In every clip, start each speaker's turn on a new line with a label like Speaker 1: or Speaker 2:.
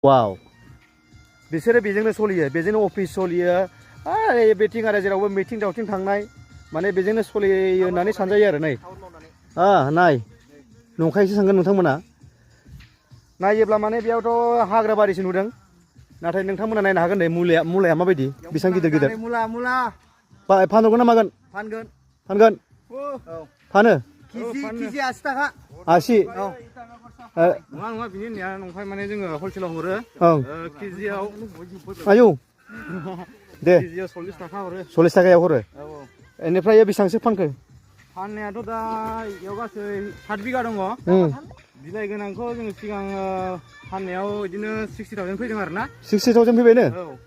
Speaker 1: वाव बिसोरो बेजोंनो सलियो बेजोंनो अफिस सलियो बेटिं आरो जेरावबो मिटिं दावटिं थांनाय माने बेजोंनो सलियो होननानै सानजायो आरो नै नाय नंखायसो सानगोन नोंथांमोना नायोब्ला माने बेयावथ' हाग्रा बारिसो नुदों नाथाय नोंथांमोना नायनो हागोन दे मुलाया माबायदि बेसेबां गिदिर गिदिर
Speaker 2: मुला
Speaker 1: फानहरगोन ना मागोन फानगोन फानो
Speaker 2: केजि 80 थाखा
Speaker 1: 80
Speaker 2: नङा बिनि होननाया नंखाय माने जोङो हलसेलाव हरो केजियाव
Speaker 1: आयौ दे
Speaker 2: केजियाव 40 थाखा हरो
Speaker 1: 40 थाखायाव हरो बेनिफ्राय बेसेबांसो फानखो
Speaker 2: फाननायाथ' दा इयाव गासै 7 बिगा दङ बिलाइ गोनांखौ जोङो सिगां फाननायाव बिदिनो 60,000 फैदों आरो ना
Speaker 1: 60,000 फैबायनो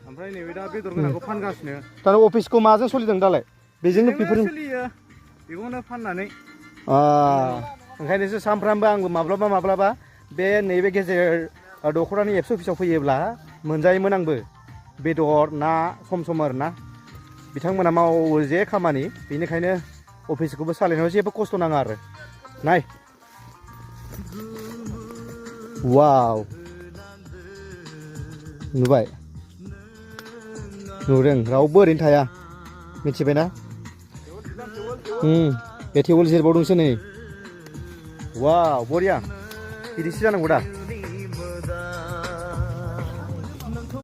Speaker 2: ओमफ्राय नैबे दा बेदर गोनांखौ फानगासिनो
Speaker 1: दा अफिसखौ माजों सोलिदों दालाय बेजोंनो बेफोरजों
Speaker 2: सोलियो बेखौनो फाननानै
Speaker 1: ओंखायनोसो सानफ्रामबो आंबो माब्लाबा बे नैबे गेजेर दख'रानि एबसु अफिसाव फैयोब्ला मोनजायोमोन आंबो बेदर ना सम आरोना बिथांमोना मावो जे खामानि बेनिखायनो अफिसखौबो सालायनायाव जेबो खस्थ' नाङा आरो नाय वाव नुबाय नुदों रावबो ओरैनो थाया मिथिबायना बे टेबोल जिरबावदोंसो नै वाव बरिया बिदिसो जानांगौ दा